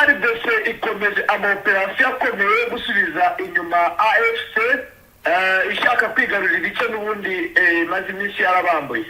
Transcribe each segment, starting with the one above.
FARDC ikomeje amaoperasiyo akomeye yo gusubiza inyuma AFC, ishaka kwigarurira ibice n'ubundi imaze iminsi yarabambuye.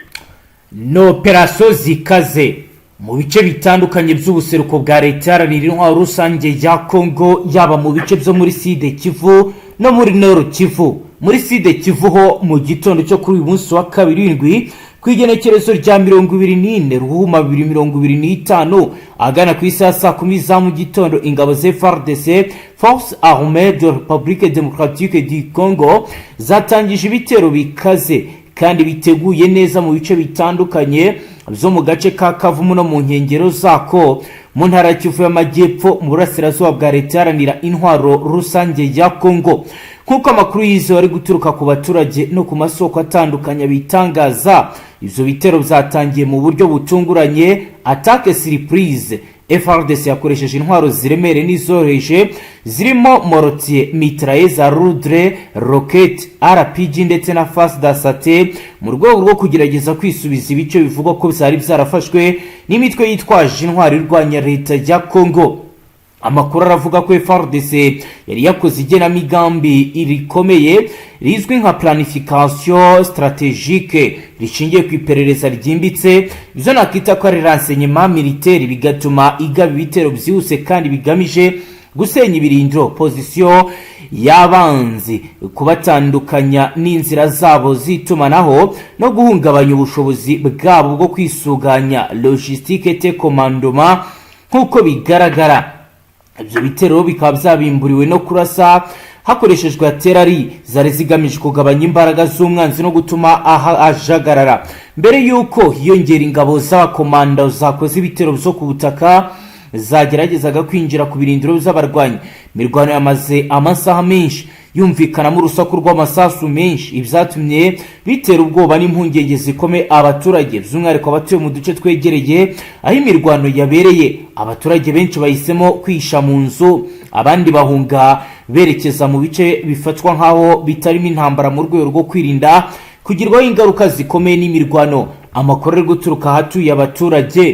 Ni operasiyo zikaze mu bice bitandukanye by'ubuseruko bwa Leta Iharanira Intwaro Rusange ya Kongo, yaba mu bice byo muri Sud Kivu no muri Nord Kivu. Muri Sud Kivu ho, mu gitondo cyo kuri uyu munsi wa kabiri ku igenekerezo rya 24 Ruhuma 2025, ahagana ku isaha saa 10 za mu gitondo, ingabo za FARDC, Force Armée de République Démocratique du Congo, zatangije ibitero bikaze kandi biteguye neza mu bice bitandukanye byo mu gace ka Kavumu no mu nkengero zako, mu ntara ya Kivu y'Amajyepfo, mu burasirazuba bwa Leta Iharanira Intwaro Rusange ya Kongo. Nk'uko amakuru yizewe ari guturuka ku baturage no ku masoko atandukanye bitangaza, ibyo bitero byatangiye mu buryo butunguranye, attaque surprise. FARDC yakoresheje intwaro ziremereye n'izoroheje, zirimo mortier, mitrailleuses lourdes, roquettes, RPG ndetse na fusil d'assaut, mu rwego rwo kugerageza kwisubiza ibice bivugwa ko byari byarafashwe n'imitwe yitwaje intwaro irwanya leta ya Congo. Amakuru aravuga ko FARDC yari yakoze igenamigambi rikomeye rizwi nka planification stratégique, rishingiye ku iperereza ryimbitse, ibyo nakita ko ari renseignement militaire, bigatuma igaba ibitero byihuse kandi bigamije gusenya ibirindiro, position y'abanzi, kubatandukanya n'inzira zabo z'itumanaho no guhungabanya ubushobozi bwabo bwo kwisuganya, logistique de commandement. Nk'uko bigaragara, ibyo bitero bikaba byabimburiwe no kurasa hakoreshejwe artillerie zari zigamije kugabanya imbaraga z'umwanzi no gutuma aha ajagarara, mbere y'uko hiyongera ingabo z'abakomando zakoze ibitero byo ku butaka zageragezaga kwinjira ku birindiro by'abarwanyi. Imirwano yamaze amasaha menshi, yumvikanamo urusaku rw'amasasu menshi, ibyatumye bitera ubwoba n'impungenge zikomeye abaturage, by'umwihariko abatuye mu duce twegereye aho imirwano yabereye. Abaturage benshi bahisemo kwihisha mu nzu, abandi bahunga berekeza mu bice bifatwa nk'aho bitarimo intambara, mu rwego rwo kwirinda kugirwaho ingaruka zikomeye n'imirwano. Amakuru ari guturuka ahatuye abaturage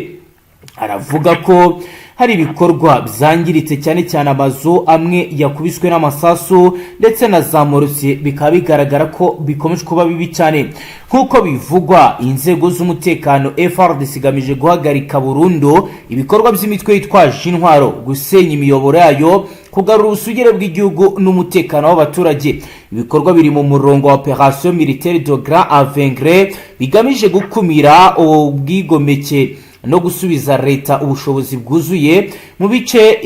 aravuga ko hari ibikorwa byangiritse, cyane cyane amazu amwe yakubiswe n'amasasu ndetse na za mortier, bikaba bigaragara ko bikomeje kuba bibi cyane. Nk'uko bivugwa, inzego z'umutekano, FARDC igamije guhagarika burundu ibikorwa by'imitwe yitwaje intwaro, gusenya imiyoboro yayo, kugarura ubusugire bw'igihugu n'umutekano w'abaturage. Ibikorwa biri mu murongo wa opération militaire de grande envergure, bigamije gukumira ubwigomeke no gusubiza leta ubushobozi bwuzuye mu bice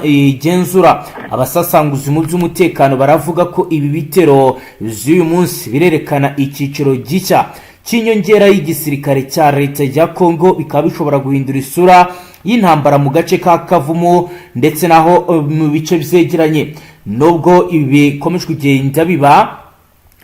igenzura. Abasasanguzi mu by'umutekano baravuga ko ibi bitero by'uyu munsi birerekana icyiciro gishya cy'inyongera y'igisirikare cya leta ya Congo, bikaba bishobora guhindura isura y'intambara mu gace ka Kavumu ndetse naho mu bice byegeranye. Nubwo ibi bikomeje kugenda biba,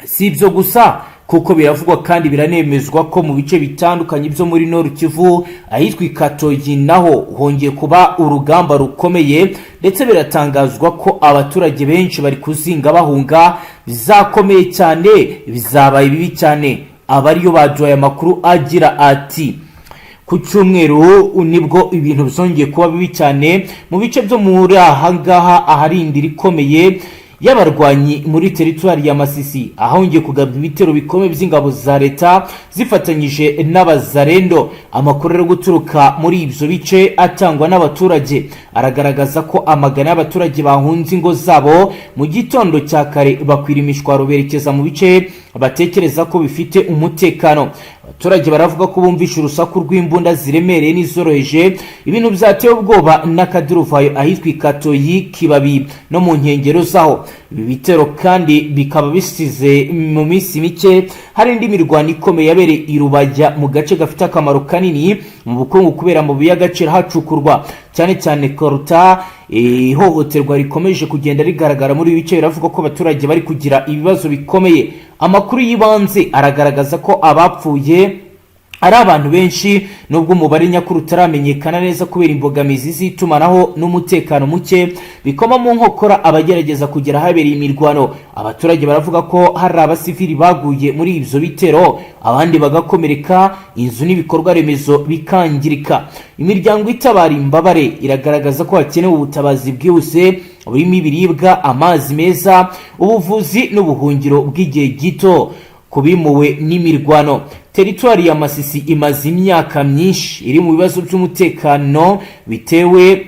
si ibyo gusa, kuko biravugwa kandi biranemezwa ko mu bice bitandukanye byo muri Nord Kivu, ahitwa Ikatoyi, naho hongeye kuba urugamba rukomeye, ndetse biratangazwa ko abaturage benshi bari kuzinga bahunga. Bizakomeye cyane, bizabaye bibi cyane. Abariyo baduhaye amakuru agira ati: "Ku cyumweru nibwo ibintu byongeye kuba bibi cyane mu bice byo muri aha ngaha, ahari indiri ikomeye y'abarwanyi muri teritwari ya Masisi, ahongeye kugabwa ibitero bikomeye by'ingabo za leta zifatanyije n'abazarendo." Amakuru ari guturuka muri ibyo bice atangwa n'abaturage aragaragaza ko amagana y'abaturage bahunze ingo zabo mu gitondo cya kare, bakwira imishwaro berekeza mu bice batekereza ko bifite umutekano. Abaturage baravuga ko bumvishe urusaku rw'imbunda ziremereye n'izoroheje, ibintu byateye ubwoba n'akaduruvayo ahitwa Ikatoyi, Kibabi no mu nkengero zaho. Ibi bitero kandi bikaba bisize mu minsi mike hari indi mirwano ikomeye yabereye i Rubajya, mu gace gafite akamaro kanini mu bukungu kubera amabuye y'agaciro hacukurwa cyane cyane coltan. Ihohoterwa rikomeje kugenda rigaragara muri ibi bice, biravuga ko abaturage bari kugira ibibazo bikomeye. Amakuru y'ibanze aragaragaza ko abapfuye Ari abantu benshi, nubwo umubare nyakuri utaramenyekana neza kubera imbogamizi z'itumanaho n'umutekano muke bikoma mu nkokora abagerageza kugera ahabereye imirwano. Abaturage baravuga ko hari abasivili baguye muri ibyo bitero, abandi bagakomereka, inzu n'ibikorwa remezo bikangirika. Imiryango itabara imbabare iragaragaza ko hakenewe ubutabazi bwihuse burimo ibiribwa, amazi meza, ubuvuzi n'ubuhungiro bw'igihe gito ku bimuwe n'imirwano. Teritwari ya Masisi imaze imyaka myinshi iri mu bibazo by'umutekano bitewe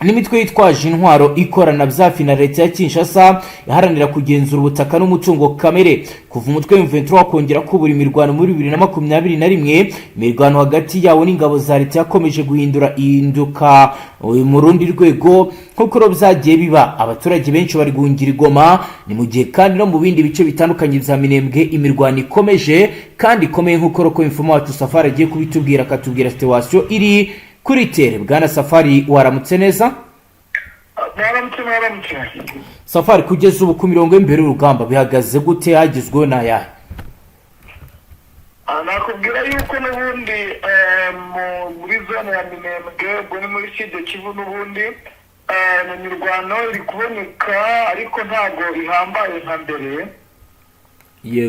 n'imitwe yitwaje intwaro ikorana byafi na leta ya Kinshasa, iharanira kugenzura ubutaka n'umutungo kamere. Kuva umutwe M23 wakongera kubura imirwano muri 2021, imirwano hagati yawo n'ingabo za leta yakomeje guhindura ihinduka mu rundi rwego. Nk'uko rero byagiye biba, abaturage benshi bari guhungira i Goma. Ni mu gihe kandi no mu bindi bice bitandukanye bya Minembwe imirwano ikomeje kandi ikomeye, nk'uko roko informer wacu Safari agiye kubitubwira, akatubwira situation iri kuri terrain. Bwana Safari, waramutse neza? Mwaramutse, mwaramutse. Safari, kugeza ubu ku mirongo y'imbere y'urugamba bihagaze gute? Hagezweho n'ayahe? Nakubwira yuko n'ubundi muri zone ya Minembwe, ubwo ni muri Sud Kivu, n'ubundi mu mirwano iri kuboneka, ariko ntabwo ihambaye nka mbere. Ni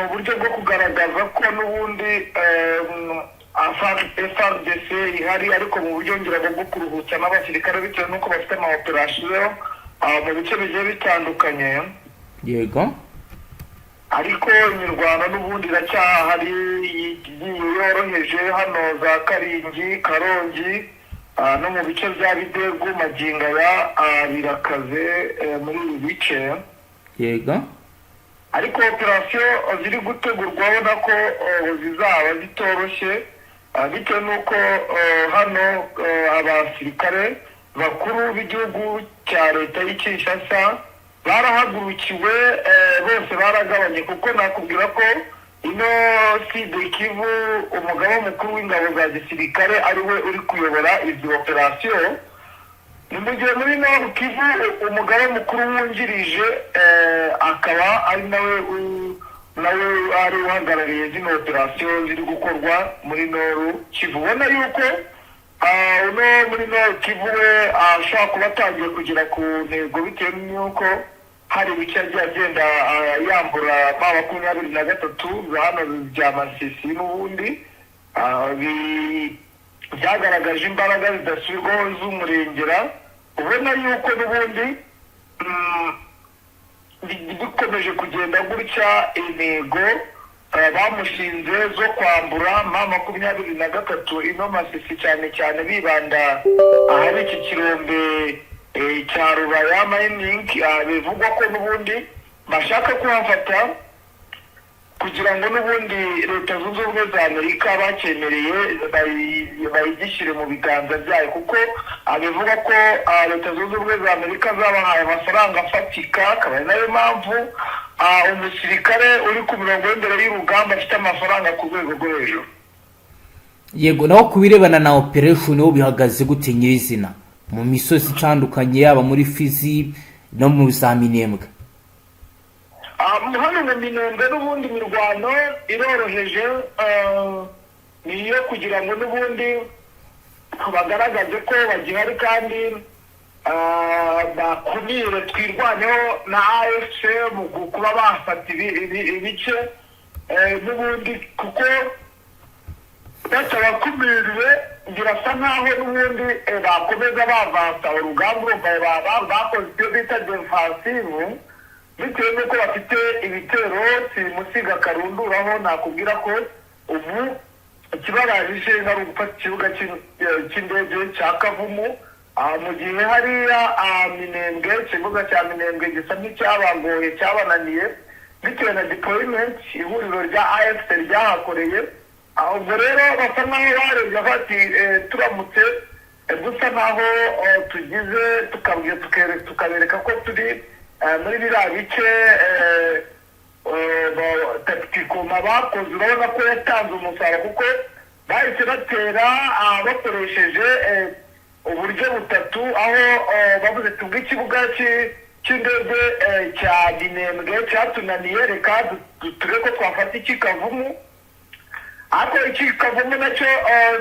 uburyo bwo kugaragaza ko n'ubundi FARDC ihari, ariko mu buryo ngira ngo bwo kuruhutsa n'abasirikare bitewe n'uko bafite ama operation mu bice bigiye bitandukanye. Ariko imirwano n'ubundi iracyahari, igiye yoroheje hano za Karingi, Karongi, no mu bice bya Bidegu. Magingo aya birakaze muri ibi bice. Ariko operasiyo ziri gutegurwa ubona ko zizaba zitoroshye, bitewe n'uko hano abasirikare bakuru b'igihugu cya leta y'i Kinshasa barahagurukiwe, bose baragabanye, kuko nakubwira ko ino Sud Kivu umugaba mukuru w'ingabo za gisirikare ari we uri kuyobora izi operasiyo, ni mu gihe muri Nord Kivu umugaba mukuru wungirije akaba ari nawe nawe ari uhagarariye zino operasiyo ziri gukorwa muri Nord Kivu. Ubona yuko uno muri Nord Kivu we ashobora kuba atangiye kugera ku ntego, bitewe n'uko hari ibice yagiye agenda yambura ba 23 hano bya Masisi. N'ubundi byagaragaje imbaraga zidasubirwaho z'umurengera. Ubona yuko n'ubundi bikomeje kugenda gutya, intego bamushinze zo kwambura M23 ino Masisi, cyane cyane bibanda ahari iki kirombe cya Rubaya Mining, bivugwa ko n'ubundi bashaka kuhafata kugira ngo n'ubundi Leta Zunze Ubumwe za Amerika bakemereye bayigishyire mu biganza byayo, kuko bivuga ko Leta Zunze Ubumwe za Amerika zabahaye amafaranga afatika, akaba ari nayo mpamvu umusirikare uri ku mirongo y'imbere y'urugamba afite amafaranga ku rwego rwo hejuru. Yego, naho ku birebana na operation ho bihagaze gute nyirizina mu misozi itandukanye, yaba muri Fizi no mu za Minembwe? Hano mu Minembwe n'ubundi imirwano iroroheje, ni iyo kugira ngo n'ubundi bagaragaze ko bagihari kandi bakumire Twirwaneho na AFC mu kuba bafata ibice n'ubundi, kuko batabakumiriye birasa nkaho n'ubundi bakomeza bavansa urugamba. Urumva bakoze ibyo bita defensive bitewe n'uko bafite ibitero simusiga karunduraho. Nakubwira ko ubu ikibabaje ishinga ari ugufata ikibuga cy'indege cya Kavumu, mu gihe hariya Minembwe, ikibuga cya Minembwe gisa nk'icyabagoye, cyabananiye bitewe na deployment ihuriro rya AFC ryahakoreye. Ubwo rero basa nkaho barebye bati turamutse dusa nkaho tugize tukabwira tukabereka ko turi muri biriya bice, tactiquement bakoze urabona ko yatanze umusaruro, kuko bahise batera bakoresheje uburyo butatu, aho bavuze tubwo ikibuga cy'indege cya Minembwe cyatunaniye, reka turebe ko twafata iki Kavumu. Ariko iki Kavumu nacyo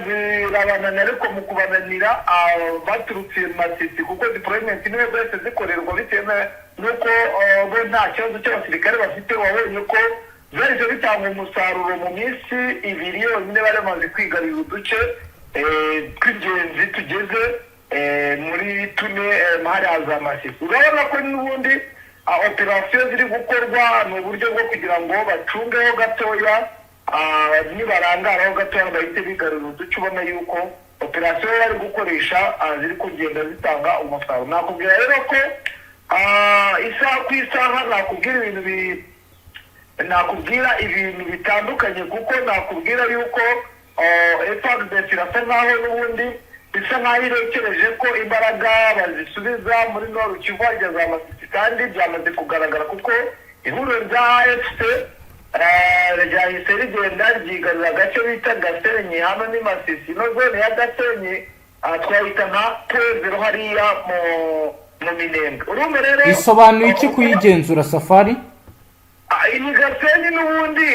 birabananira, ariko mu kubananira baturutse Masisi, kuko deployment niwe zahise zikorerwa bitewe n'uko bo nta kibazo cy'abasirikare bafite. Wabonye ko byahise bitanga umusaruro, mu minsi 2 yonyine bari bamaze kwigarurira uduce tw'ingenzi tugeze muri tune hariya za Masisi. Urabona ko n'ubundi operasiyo ziri gukorwa ni uburyo bwo kugira ngo bacungeho gatoya, nibarangaraho gatoya bahite bigarurira uduce. Ubona yuko operasiyo bari gukoresha ziri kugenda zitanga umusaruro. Nakubwira rero ko isaha ku isaha nakubwira ibintu bitandukanye, kuko nakubwira yuko FARDC irasa nkaho n'ubundi bisa nkaho irekereje ko imbaraga bazisubiza muri Nord Kivu, harya za Masisi, kandi byamaze kugaragara kuko ihuriro rya AFC ryahise rigenda ryigarurira agace bita Gasenyi. Hano ni Masisi, ino zone ya Gasenyi twahita nka Point Zéro hariya mu Minembwe. Urumva rero Bisobanuye iki kuyigenzura, Safari? Iyi Gasenyi n'ubundi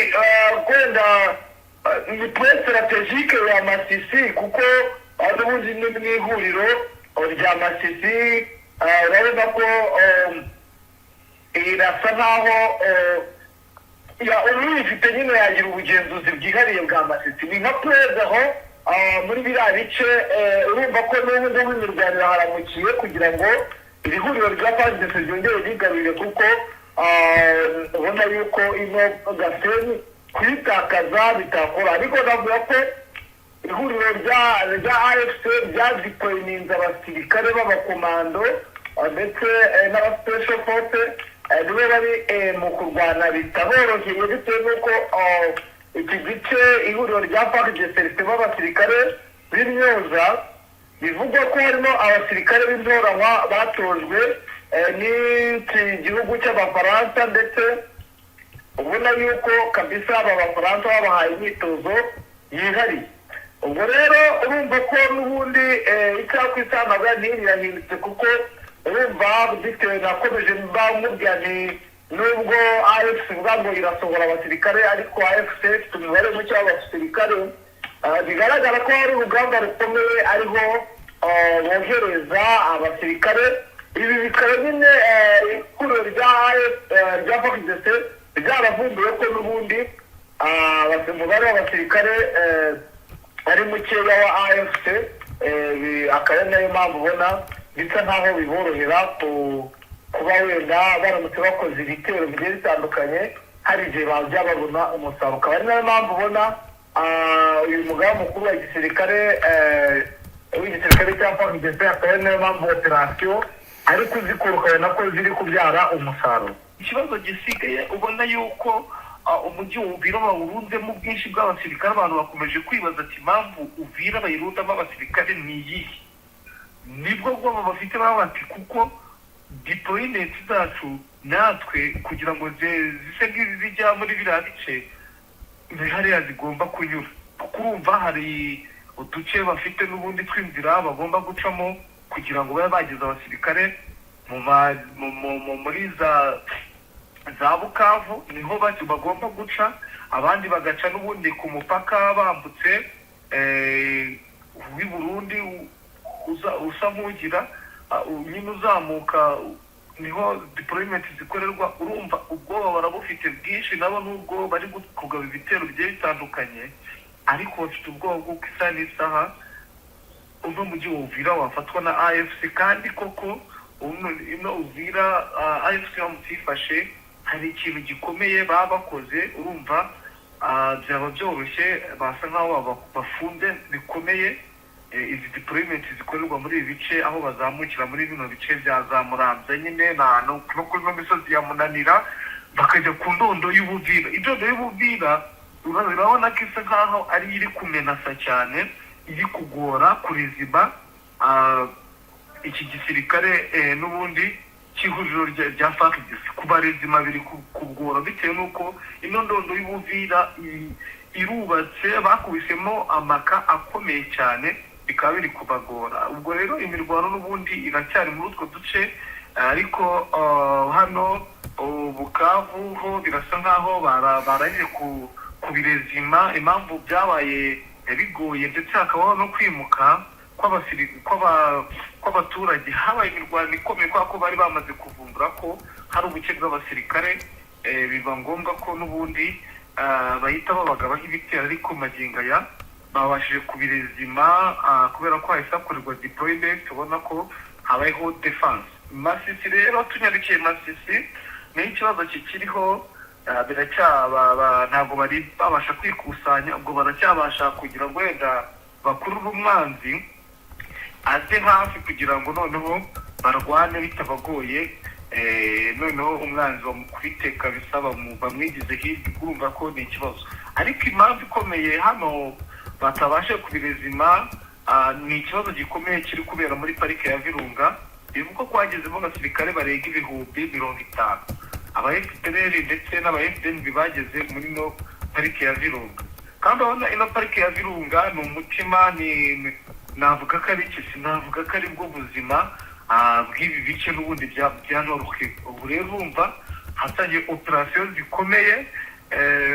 wenda ni point stratégique ya Masisi, kuko n'ubundi ni mu ihuriro rya Masisi. Urabona ko irasa nkaho ya uyifite nyine yagira ubugenzuzi bwihariye bwa Masisi, ni nka perezida aho muri biriya bice. Urumva ko n'ubu ngubu imirwano iraharamukiye kugira ngo iri huriro rya FARDC ryongere rigarurire, kuko ubona yuko ino Gasenyi kuyitakaza bitakora. Ariko navuga ko ihuriro rya AFC ryadeployinze abasirikare b'abakomando ndetse n'aba special force, nibo bari mu kurwana bitaboroheye, bitewe n'uko iki gice ihuriro rya FARDC rifitemo abasirikare b'imyoza, bivugwa ko harimo abasirikare b'intoranywa batojwe n'iki gihugu cy'Abafaransa, ndetse ubona yuko kabisa aba Bafaransa babahaye imyitozo yihariye. Ubwo rero urumva ko n'ubundi icyaha ku isaha ntabwo irahindutse, kuko urumva bitewe nakomeje mubwira nti nubwo AFC ivuga ngo irasohora abasirikare, ariko AFC ifite umubare muke w'abasirikare. Bigaragara ko hari urugamba rukomeye ariho bohereza abasirikare. Ibi bikaba nyine ihuriro rya FARDC ryaravumbuye ko n'ubundi umubare w'abasirikare ari mukeya wa AFC, akaba ari nayo mpamvu ubona bisa nkaho biborohera kuba wenda baramutse bakoze ibitero bigiye bitandukanye, hari igihe bajya babona umusaruro. Akaba ari nayo mpamvu ubona uyu mugaba mukuru wa gisirikare w'igisirikare cya FARDC, akaba ari nayo mpamvu operasiyo ari kuzikora ukabona ko ziri kubyara umusaruro. Ikibazo gisigaye, ubona yuko umujyi wa Uvira bawurunzemo ubwinshi bw'abasirikare. Abantu bakomeje kwibaza ati: "Impamvu Uvira bayirundamo abasirikare ni iyihe?" Nibwo bwoba bafite, baba bati: "Kuko deployment zacu natwe kugira ngo zise nk'izijya muri biriya bice, ni hariya zigomba kunyura." Kuko urumva hari uduce bafite n'ubundi tw'inzira bagomba gucamo kugira ngo babe bageze abasirikare mu ma- mu- mu- mu- muri za Bukavu, niho bagomba guca, abandi bagaca n'ubundi ku mupaka bambutse w'i Burundi usa nk'ugira nyine uzamuka, niho deployment zikorerwa. Urumva ubwoba barabufite bwinshi nabo, nubwo bari kugaba ibitero bigiye bitandukanye, ariko bafite ubwoba bw'uko isaha n'isaha uno mujyi wa Uvira wafatwa na AFC. Kandi koko ino Uvira AFC iramutse ifashe, hari ikintu gikomeye baba bakoze. Urumva byaba byoroshye, basa nkaho bafunze bikomeye izi deployment zikorerwa muri ibi bice, aho bazamukira muri bino bice bya za Muramvya nyine no kuri ino misozi ya Munanira, bakajya ku ndondo y'Ubuvira. Indondo y'Ubuvira urabona ko isa nkaho ari iri kumenasa cyane, iri kugora kurizima iki gisirikare n'ubundi cy'ihuriro rya FARDC. Kubarezima biri kugora bitewe n'uko ino ndondo y'Ubuvira irubatse, bakubisemo amaka akomeye cyane, bikaba biri kubagora. Ubwo rero imirwano n'ubundi iracyari muri utwo duce, ariko hano Bukavu ho birasa nkaho barangije. Kubirezima impamvu byabaye bigoye, ndetse hakabaho no kwimuka kw'abaturage, habaye imirwano ikomeye kubera ko bari bamaze kuvumbura ko hari ubuke bw'abasirikare. Biba ngombwa ko n'ubundi bahita babagabaho ibitero, ariko magingo aya babashije kubirezima kubera ko hahise hakorerwa deployment, ubona ko habayeho defense. Masisi rero, tunyarukiye Masisi, niho ikibazo kikiriho. Biracyaba, ntabwo bari babasha kwikusanya, ubwo baracyabasha kugira ngo wenda bakurure umwanzi aze hafi kugira ngo noneho barwane bitabagoye. Noneho umwanzi bamukubite kabisa, bamwigize hirya. Urumva ko ni ikibazo, ariko impamvu ikomeye hano batabashe kubirezima ni ikibazo gikomeye kiri kubera muri Parike ya Virunga. Bivugwa ko hagezemo abasirikare barenga 50,000, aba FDLR ndetse n'aba FDNB bageze muri no Parike ya Virunga. Kandi urabona ino Parike ya Virunga ni umutima, ni navuga ko ari iki, sinavuga ko ari bwo buzima bw'ibi bice n'ubundi bya Nord. Ubu rero urumva hatangiye operasiyo zikomeye,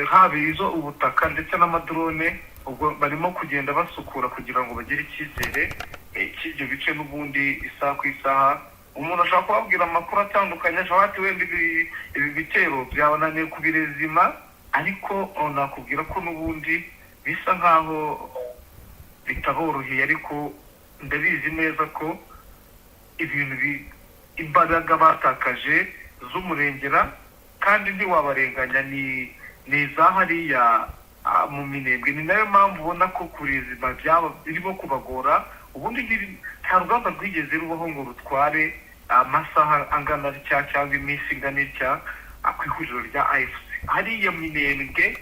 haba izo ubutaka ndetse n'amadrone. Ubwo barimo kugenda basukura kugira ngo bagire icyizere cy'ibyo bice. N'ubundi isaha ku isaha umuntu ashobora kubabwira amakuru atandukanye, ashobora ati wenda ibi bitero byabananiye kubirezima, ariko nakubwira ko n'ubundi bisa nkaho bitaboroheye. Ariko ndabizi neza ko ibintu imbaraga batakaje z'umurengera, kandi ntiwabarenganya, ni iza hariya mu Minembwe. Ni nayo mpamvu ubona ko kurizima byaba birimo kubagora. Ubundi nta rugamba rwigeze rubaho ngo rutware amasaha angana atya cyangwa iminsi ingana itya ku ihuriro rya AFC hariya Minembwe.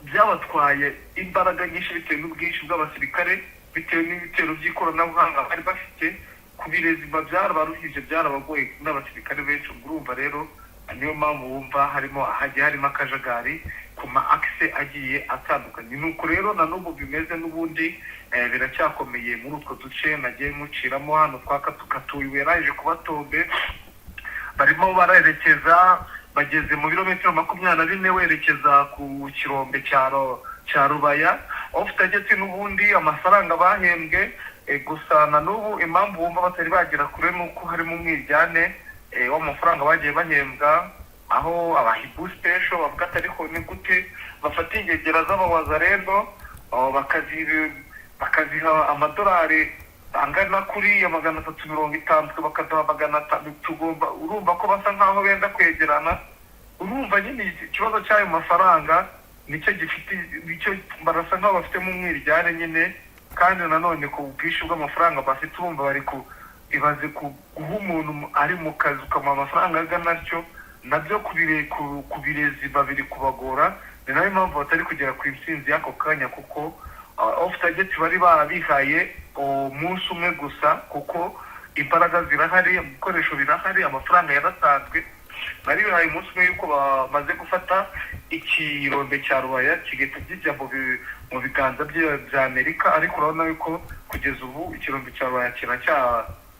Byabatwaye imbaraga nyinshi bitewe n'ubwinshi bw'abasirikare, bitewe n'ibitero by'ikoranabuhanga bari bafite. Kubirezima byarabaruhije, byarabagoye n'abasirikare benshi. Ubwo urumva rero niyo mpamvu wumva harimo hagiye harimo akajagari ku ma axes agiye atandukanye. Nuko rero na n'ubu bimeze n'ubundi, biracyakomeye muri utwo duce nagiye muciramo hano twa Katukatuye. Yarangije kubatombe, barimo barerekeza, bageze mu birometero 24 werekeza ku kirombe cya Rubaya. Off target n'ubundi amafaranga bahembwe. Gusa na n'ubu impamvu wumva batari bagera kure ni uko harimo umwiryane w'amafaranga bagiye bahembwa, aho abahibu special bavuga ati ariko ni gute bafata ingegera z'abawazarendo bakaziha amadolari angana kuri 350, twe bakaduha 500? Tugomba, urumva ko basa nkaho benda kwegerana. Urumva nyine ikibazo cy'ayo mafaranga nicyo gifite, nicyo barasa nkaho bafitemo umwiryane nyine. Kandi nanone ku bwinshi bw'amafaranga bafite, urumva bari ku ibaze guha umuntu ari mu kazi ukamuha amafaranga angana atyo, nabyo kubirezi babiri kubagora. Ni nayo mpamvu batari kugera ku intsinzi y'ako kanya, kuko off target bari barabihaye umunsi umwe gusa, kuko imbaraga zirahari, ibikoresho birahari, amafaranga yaratanzwe. Bari bihaye umunsi umwe yuko bamaze gufata ikirombe cya Rubaya, kigahita kijya mu biganza bya Amerika. Ariko urabona yuko kugeza ubu ikirombe cya Rubaya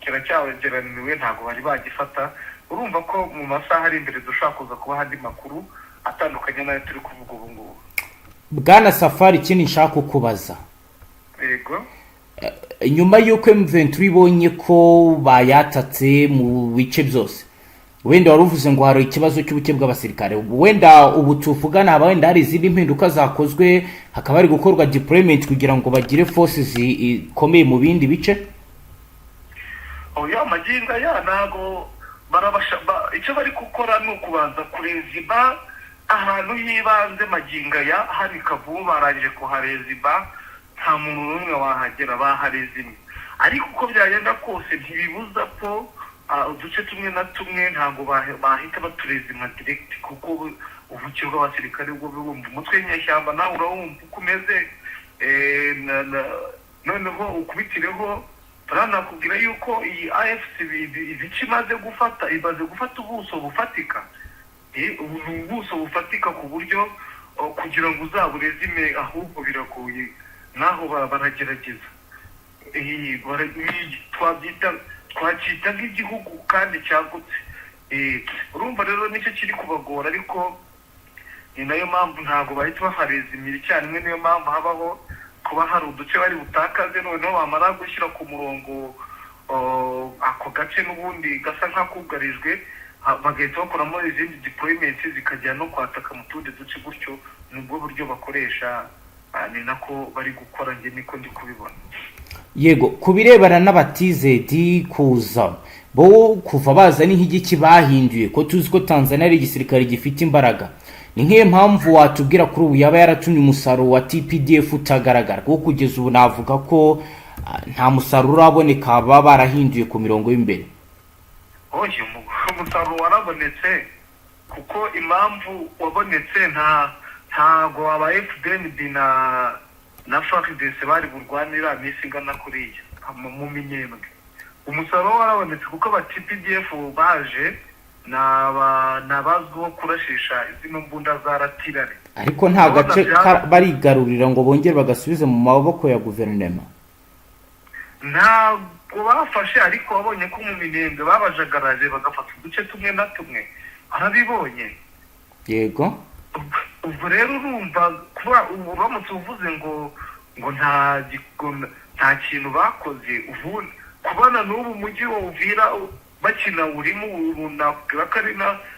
kiracyageraniwe, ntabwo bari bagifata. Urumva ko mu masaha ari imbere dushobora kuza kubaha andi makuru atandukanye n'ayo turi kuvuga ubu ngubu. Bwana Safari, ikindi nshaka kukubaza: Yego. Nyuma y'uko M23 ibonye ko bayatatse mu bice byose, wenda wari uvuze ngo hari ikibazo cy'ubuke bw'abasirikare, wenda ubu tuvugana haba wenda hari izindi mpinduka zakozwe, hakaba hari gukorwa deployment kugira ngo bagire forces ikomeye mu bindi bice? Oya, magingo aya ntago barabasha. Icyo bari gukora ni ukubanza kurezima ahantu h'ibanze. Magingo aya hari Kavumu, barangije kuharezima, nta muntu n'umwe wahagera, baharezimye. Ariko uko byagenda kose ntibibuza ko uduce tumwe na tumwe ntabwo bahita baturezima direct, kuko ubuke bw'abasirikare bwo bumva umutwe w'inyeshyamba nawe urawumva uko umeze. Noneho ukubitireho baranakubwira yuko iyi AFC ibice imaze gufata, imaze gufata ubuso bufatika. Ubu ni ubuso bufatika ku buryo kugira ngo uzaburezime ahubwo biragoye, naho baragerageza. Twacyita nk'igihugu kandi cyagutse. Urumva rero nicyo kiri kubagora, ariko Ni nayo mpamvu ntabwo bahita baharezimira icyarimwe. Niyo mpamvu habaho kuba hari uduce bari butakaze, noneho bamara gushyira ku murongo ako gace n'ubundi gasa nk'akugarijwe, bagahita bakoramo izindi deployment zikajya no kwataka mu tundi duce gutyo. Nibwo buryo bakoresha, ni nako bari gukora, njye niko ndi kubibona. Yego, ku birebana n'aba TZ kuza, bo kuva baza ni nk'igiki bahinduye? Ko tuzi ko Tanzania ari igisirikare gifite imbaraga, ni nk'iyo mpamvu watubwira kuri ubu yaba yaratumye umusaruro wa TPDF utagaragara? Kuko kugeza ubu navuga ko nta musaruro uraboneka baba barahinduye ku mirongo y'imbere. Oya, umusaruro warabonetse, kuko impamvu wabonetse, ntago aba FDNB na FARDC bari burwanira minsi ingana kuriya mu Minembwe. Umusaruro warabonetse kuko aba TPDF baje ni abazwiho kurashisha zino mbunda za artillery. Ariko nta gace barigarurira ngo bongere bagasubize mu maboko ya guverinoma. Ntabwo bafashe, ariko wabonye ko mu Minembwe babajagaraje, bagafata uduce tumwe na tumwe, warabibonye? Yego. Ubwo rero urumva kuba ubu uramutse uvuze ngo nta kintu bakoze, ubu kubana n'ubu mujyi wa Uvira bakinawurimo ubu, nakubwira ko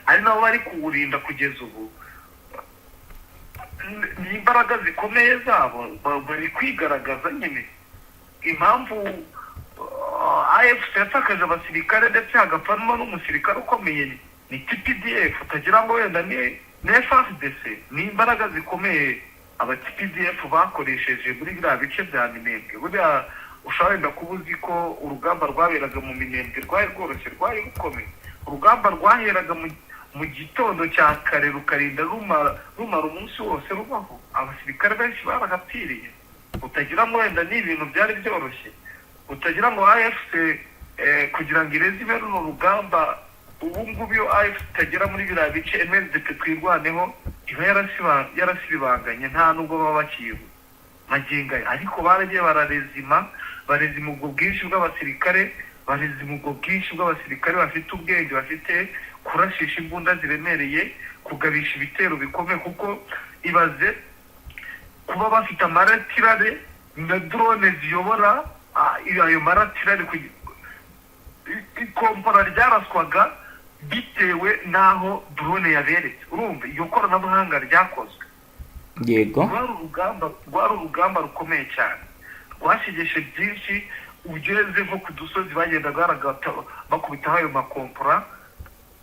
ari nabo bari kuwurinda kugeza ubu. Ni imbaraga zikomeye zabo, bari kwigaragaza nyine. Impamvu AFC yatakaje abasirikare ndetse hagapfanwa n'umusirikare ukomeye ni TPDF, utagira ngo wenda ni FARDC. Ni imbaraga zikomeye aba TPDF bakoresheje muri biriya bice bya Minembwe. Buriya ushobora wenda kuba uzi ko urugamba rwaberaga mu Minembwe rwari rworoshye, rwari rukomeye. Urugamba rwaheraga mu gitondo cya kare, rukarinda rumara umunsi wose rubaho. Abasirikare benshi barahapfiriye, utagira ngo wenda ni ibintu byari byoroshye, utagira ngo AFC kugira ngo ireze ibe runo rugamba. Ubu ngubu iyo AFC itagera muri biriya bice, MRDP Twirwaneho iba yarasibanganye, nta nubwo baba bakiwe magingo aya. Ariko baragiye bararezima, barezima ubwo bwinshi bw'abasirikare, barezima ubwo bwinshi bw'abasirikare bafite ubwenge, bafite kurashisha imbunda ziremereye, kugabisha ibitero bikomeye, kuko ibaze kuba bafite ama artillery na drone ziyobora ayo ma artillery. Ikompora ryaraswaga bitewe n'aho drone yaberetse. Urumva iyo koranabuhanga ryakozwe? Yego. Rwari urugamba rukomeye cyane, rwashegeshe byinshi. Ugeze nko ku dusozi bagenda bakubitaho ayo makompora,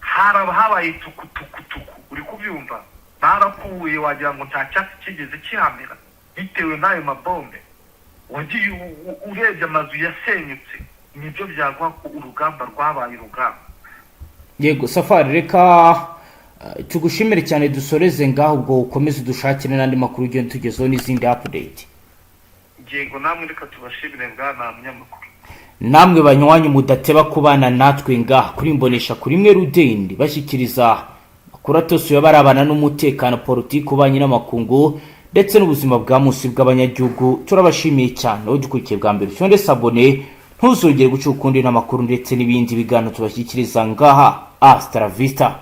habaye tukutukutuku, uri kubyumva? Barakuye, wagira ngo nta cyatsi kigeze kihamera bitewe n'ayo mabombe. Wagiye urebye amazu yasenyutse, nibyo byaguha ko urugamba rwabaye urugamba. Yego Safari, reka tugushimire cyane, dusoreze ngaho. Ubwo ukomeze udushakire n'andi makuru, ugenda utugezeho n'izindi update. Yego, namwe reka tubashimire, bwana munyamakuru. Namwe banywanyi mudateba kubana natwe ngaha kuri Imbonesha kuri imwe rudende, bashyikiriza amakuru atosoye barabana n'umutekano, politiki, ububanyi n'amakungu ndetse n'ubuzima bwa munsi bw'abanyagihugu, turabashimiye cyane. Wowe dukurikiye bwa mbere, ucyonde s'abonner, ntuzongere guca ukundi n'amakuru ndetse n'ibindi biganiro tubashyikiriza ngaha. Hasta la vista.